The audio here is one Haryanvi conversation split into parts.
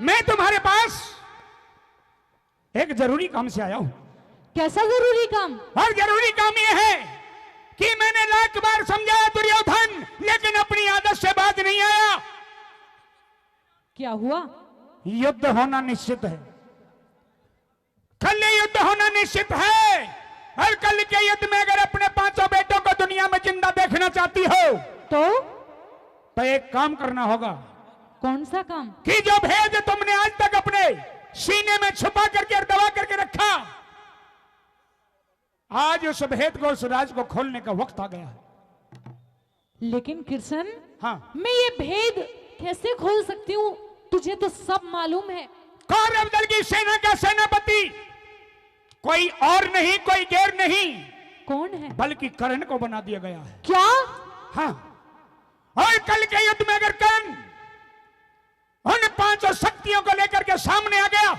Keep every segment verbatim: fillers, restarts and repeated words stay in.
मैं तुम्हारे पास एक जरूरी काम से आया हूं। कैसा जरूरी काम? और जरूरी काम यह है कि मैंने लाख बार समझाया दुर्योधन, लेकिन अपनी आदत से बाज नहीं आया। क्या हुआ? युद्ध होना निश्चित है। कल युद्ध होना निश्चित है, और कल के युद्ध में अगर अपने पांचों बेटों को दुनिया में जिंदा देखना चाहती हो, तो? तो एक काम करना होगा। कौन सा काम? कि जो भेद तुमने आज तक अपने सीने में छुपा करके और दबा करके रखा, आज उस भेद को, उस राज को खोलने का वक्त आ गया है। लेकिन कृष्ण, हाँ। मैं ये भेद कैसे खोल सकती हूँ? तुझे तो सब मालूम है। कौरव दल की सेना का सेनापति कोई और नहीं, कोई गैर नहीं, कौन है? बल्कि कर्ण को बना दिया गया है। क्या? हाँ। और कल के युद्ध में अगर कर्ण उन पांचों शक्तियों को लेकर के सामने आ गया,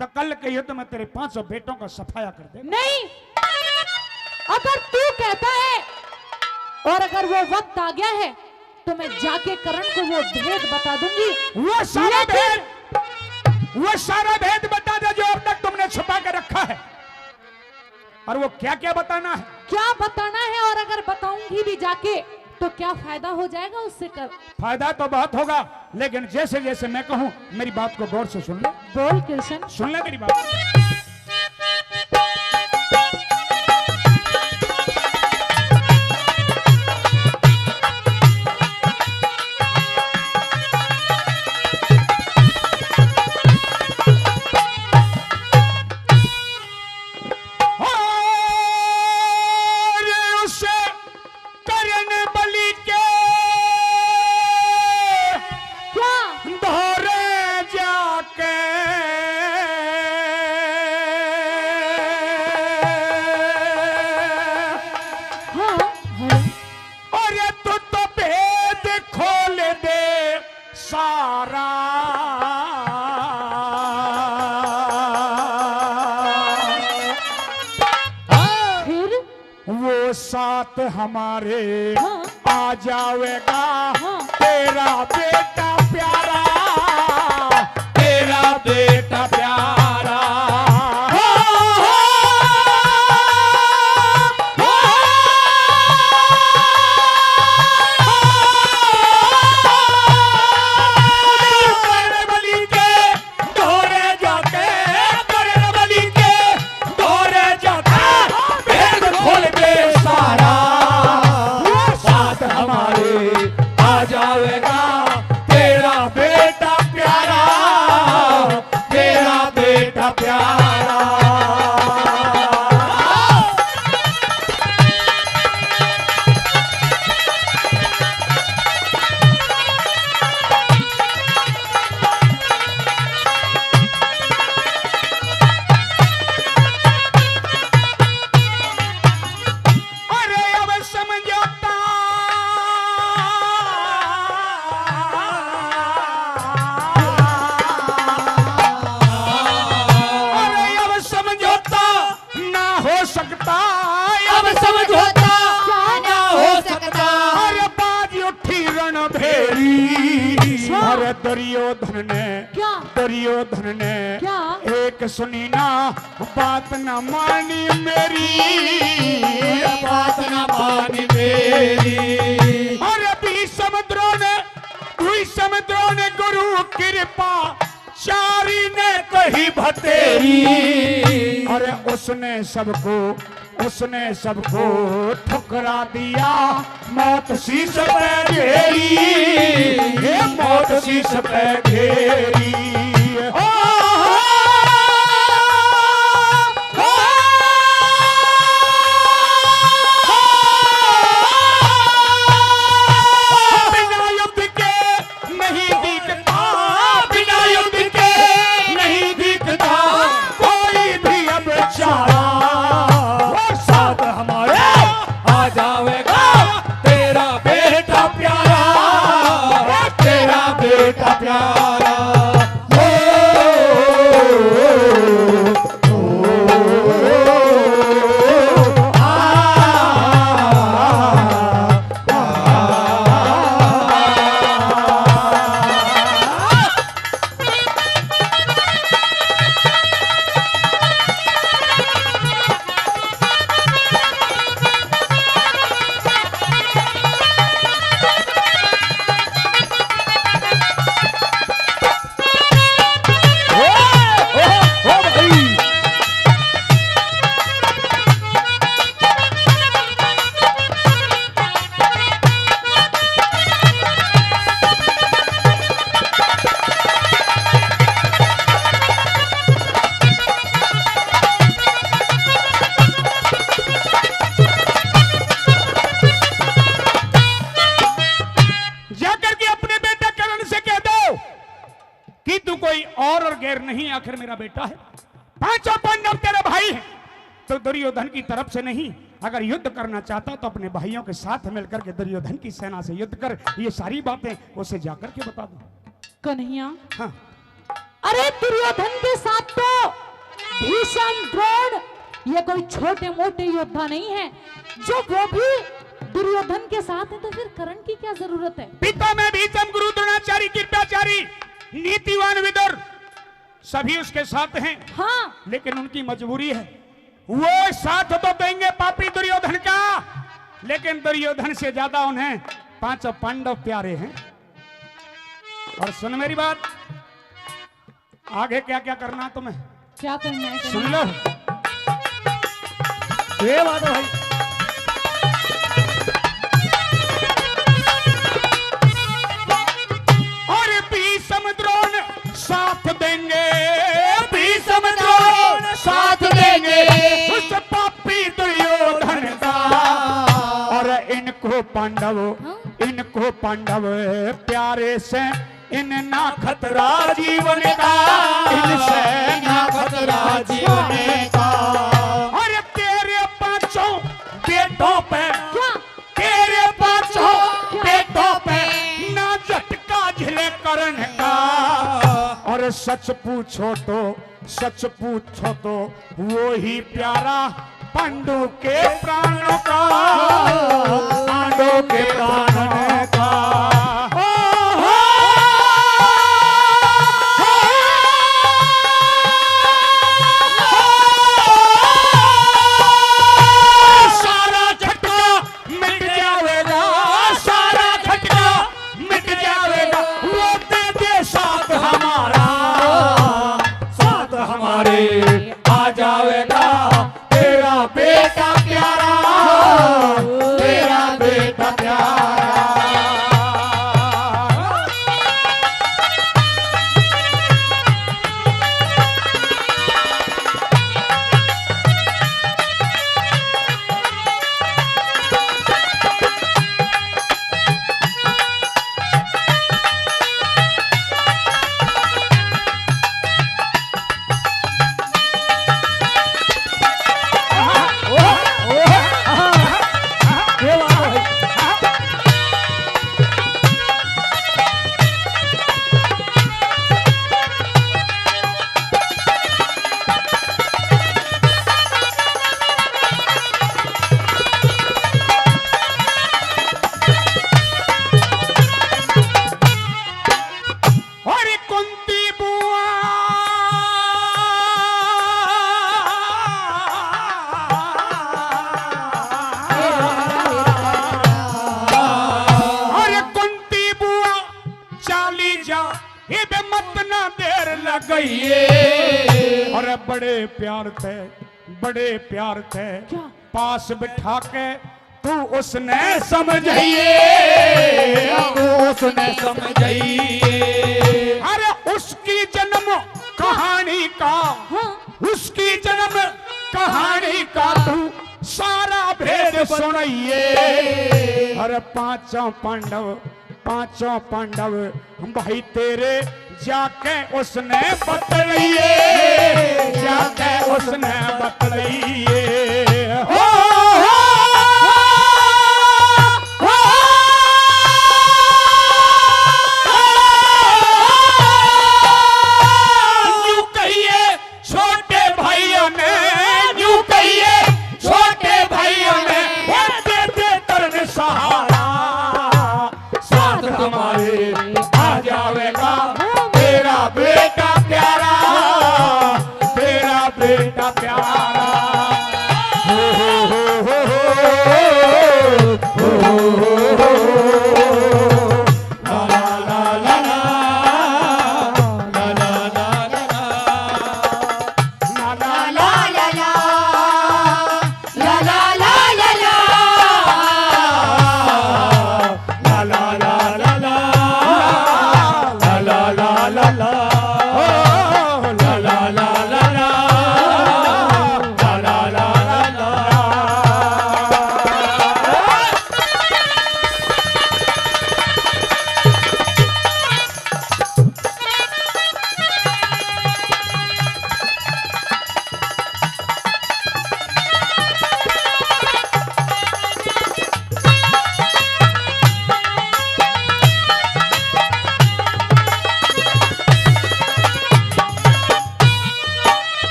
तो कल के युद्ध में तेरे पांचों बेटों का सफाया कर दे। नहीं, अगर तू कहता है और अगर वो वक्त आ गया है, तो मैं जाके करण को वो भेद बता दूंगी। वो सारा लेकिन भेद, वो सारा भेद बता दे जो अब तक तुमने छुपा के रखा है। और वो क्या क्या बताना है? क्या बताना है? और अगर बताऊंगी भी जाके, तो क्या फायदा हो जाएगा उससे? कर फायदा तो बहुत होगा, लेकिन जैसे जैसे मैं कहूं, मेरी बात को गौर से सुन ले। बोल कृष्ण। सुन ले मेरी बात। और उस करण बलि के क्या? धोरे जाके। हाँ, हाँ। अरे तू तो भेद खोल दे सारा। फिर? वो साथ हमारे हाँ। आ जावेगा हाँ। तेरा बेटा प्यारा, तेरा बेटा प्यारा। हो, हो, हो, हो। बलि के धोरे जाके, करण बलि के धोरे जाके, भेद खोल दे सारा। वो साथ हमारे आ जावेगा तेरा बेटा प्यारा, तेरा बेटा प्यारा। अरे अब समझौता, अरे अब समझौता ना हो सकता, अब समझौता ना हो सकता। अरे बाज उठी रणभेरी। अच्छा। अरे दुर्योधन ने, क्या? दुर्योधन ने क्या? एक सुनी ना बात ना मानी मेरी, बात ना मानी मेरी। अरे भीष्म द्रोण, भीष्म द्रोण गुरु कृपा चारी ने कही भतेरी। अरे उसने सबको, उसने सबको ठुकरा दिया, मौत शीश पे घेरी, ये मौत शीश पे घेरी। ओ, ओ, ओ, बिना युद्ध के नहीं दिखता, बिना युद्ध के नहीं दिखता कोई भी अब चारा। और साथ हमारे आ जावेगा तेरा बेटा प्यारा, तेरा बेटा प्यारा। तू कोई और और गैर नहीं, आखिर मेरा बेटा है। पांचों पांडव तेरे भाई हैं, तो दुर्योधन की तरफ से नहीं। अगर युद्ध करना चाहता तो अपने भाइयों के साथ मिलकर के दुर्योधन की सेना से युद्ध कर। ये सारी बातें उसे जाकर के बता दो। कन्हैया। हाँ। अरे, दुर्योधन के साथ तो भीष्म, द्रोण, ये कोई छोटे मोटे योद्धा नहीं है। जो वो भी दुर्योधन के साथ है, तो फिर करण की क्या जरूरत है? पिता में भीष्म, गुरु द्रोणाचारी, कृपाचारी, नीतिवान विदुर, सभी उसके साथ हैं। हाँ। लेकिन उनकी मजबूरी है, वो साथ तो देंगे पापी दुर्योधन का, लेकिन दुर्योधन से ज्यादा उन्हें पांचों पांडव प्यारे हैं। और सुन मेरी बात, आगे क्या क्या करना है तुम्हें? क्या करना है सुन तुम्हें? लो। ये बात है भाई। और भीष्म द्रोण साथ देंगे, भीष्म द्रोण साथ देंगे उस पापी दुर्योधन का। और इनको पांडव, हाँ? इनको पांडव प्यारे से, इन ना खतरा जीवन का, इनसे ना खतरा जीवन का। और तेरे पांचों बेटों पे, क्या? तेरे पांचों क्या? बेटों पे ना झटका झिले करण का। और सच पूछो तो, सच पूछो तो वो ही प्यारा पांडु के प्राणों का, पांडु के प्राणों का। ओ हो, सारा झटका मिट जावेगा, सारा झटका मिट जावेगा। वो दे दे साथ हमारा, साथ हमारे आ जावेगा तेरा बेटा प्यारा, तेरा बेटा प्यारा। अरे कुंती बुआ, अरे कुंती बुआ, चाली जा, इब मत ना देर लगाइए। अरे बड़े प्यार तै, बड़े प्यार तै क्या? पास बिठा के तू उसने समझाइए, तू उसने समझाइए। अरे उसकी जन्म कहानी का, हाँ। उसकी जन्म कहानी का तू सारा भेद सुनाइए। अरे पांचों पांडव, पांचों पांडव भाई तेरे जाके उसने बतलाइए, जाके उसने बतलाइए। हो, हो, हो, हो, यूं कहिए छोटे भाइयों ने, यूं कहिए छोटे भाइयों ने, वो दे दे तरण सहारा। साथ हमारे आ जावेगा तेरा बेटा प्यारा, तेरा बेटा प्यारा।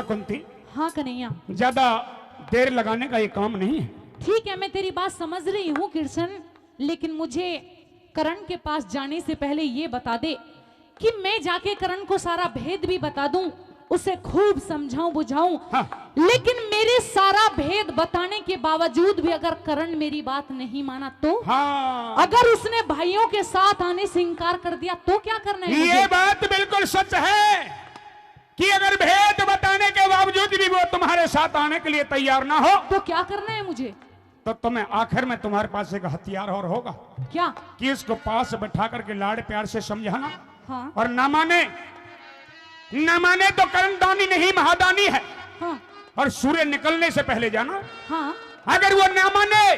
कुंती, हाँ कन्हैया। ज्यादा देर लगाने का ये काम नहीं है। ठीक है, मैं तेरी बात समझ रही हूँ कृष्ण, लेकिन मुझे करण के पास जाने से पहले ये बता दे कि मैं जाके करण को सारा भेद भी बता दूं, उसे खूब समझाऊं बुझाऊं, हाँ। लेकिन मेरे सारा भेद बताने के बावजूद भी अगर करण मेरी बात नहीं माना तो? हाँ। अगर उसने भाइयों के साथ आने से इनकार कर दिया तो क्या करना है ये मुझे? बात बिल्कुल सच है कि अगर भेद बताने के बावजूद भी वो तुम्हारे साथ आने के लिए तैयार ना हो, तो क्या करना है मुझे? तो तुम्हें आखिर में तुम्हारे पास एक हथियार और होगा। क्या? कि इसको पास बैठा करके लाड़ प्यार से समझाना। हाँ। और ना माने, ना माने तो करण दानी नहीं महादानी है। हाँ। और सूर्य निकलने से पहले जाना। हाँ। अगर वो ना माने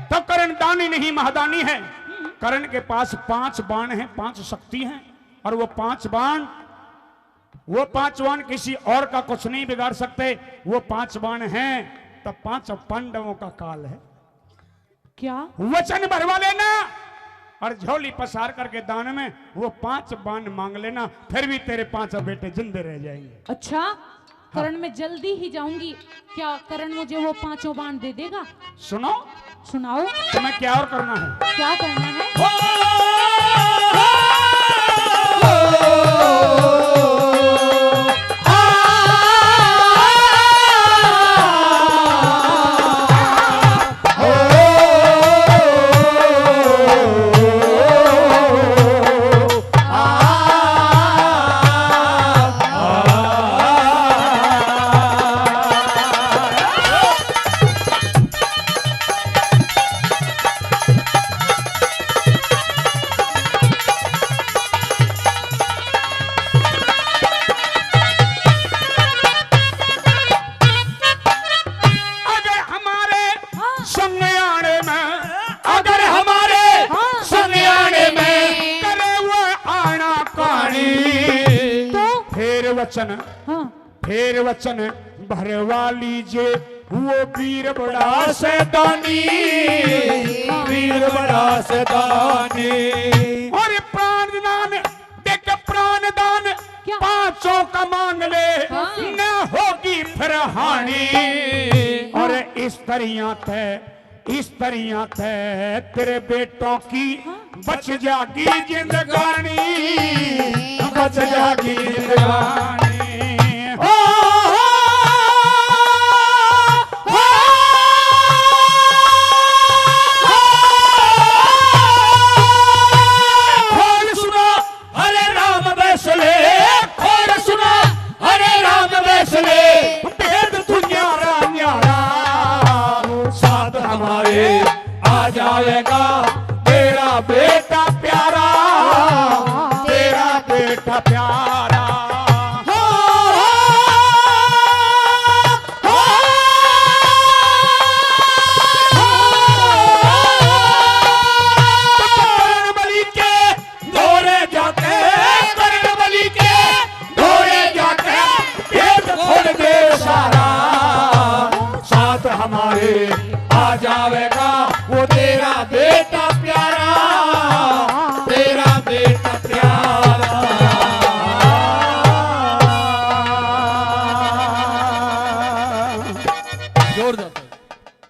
तो करण दानी नहीं महादानी है। हम्म। करण के पास पांच बाण हैं, पांच शक्ति हैं, और वो पांच बाण वो पांच बाण किसी और का कुछ नहीं बिगाड़ सकते। वो पांच बाण हैं तो पांचों पांडवों का काल है। क्या? वचन भरवा लेना और झोली पसार करके दान में वो पांच बाण मांग लेना, फिर भी तेरे पांचों बेटे जिंदे रह जाएंगे। अच्छा, हाँ। करण, मैं जल्दी ही जाऊंगी, क्या करण मुझे वो पांचों बाण दे देगा? सुनो, सुनाओ। तुम्हें क्या और करना है? क्या करना है? अगर हमारे हाँ। संग आने में, अगर हमारे हाँ। संग आने में करे वो आना कानी, तो? फिर वचन हाँ। फिर वचन भरवा लीजे, वो वीर बड़ा सैतानी, वीर बड़ा सैतानी। और प्राण दान, देख प्राण दान क्या? पांचों का मांग ले, हाँ। ना होगी फिर हानि। हाँ। और इस तरिया ते इस तरिया ते तेरे बेटों की हाँ। बच जागी जिंदगानी, बच जागी जिंदगानी। ओ, ओ, ओ, ओ, खोल सुना, हरे राम बैसले, खोल सुना, हरे राम बैसले, भेद तू न्यारा न्यारा, साथ हमारे आ जाएगा तेरा बेटा प्यारा, तेरा बेटा प्यारा। हो, हो, हो, हो, हो। बलि के धोरे जाके, करण बलि के धोरे जाके, भेद खोल दे सारा। साथ हमारे आ जावेगा वो तेरा बेटा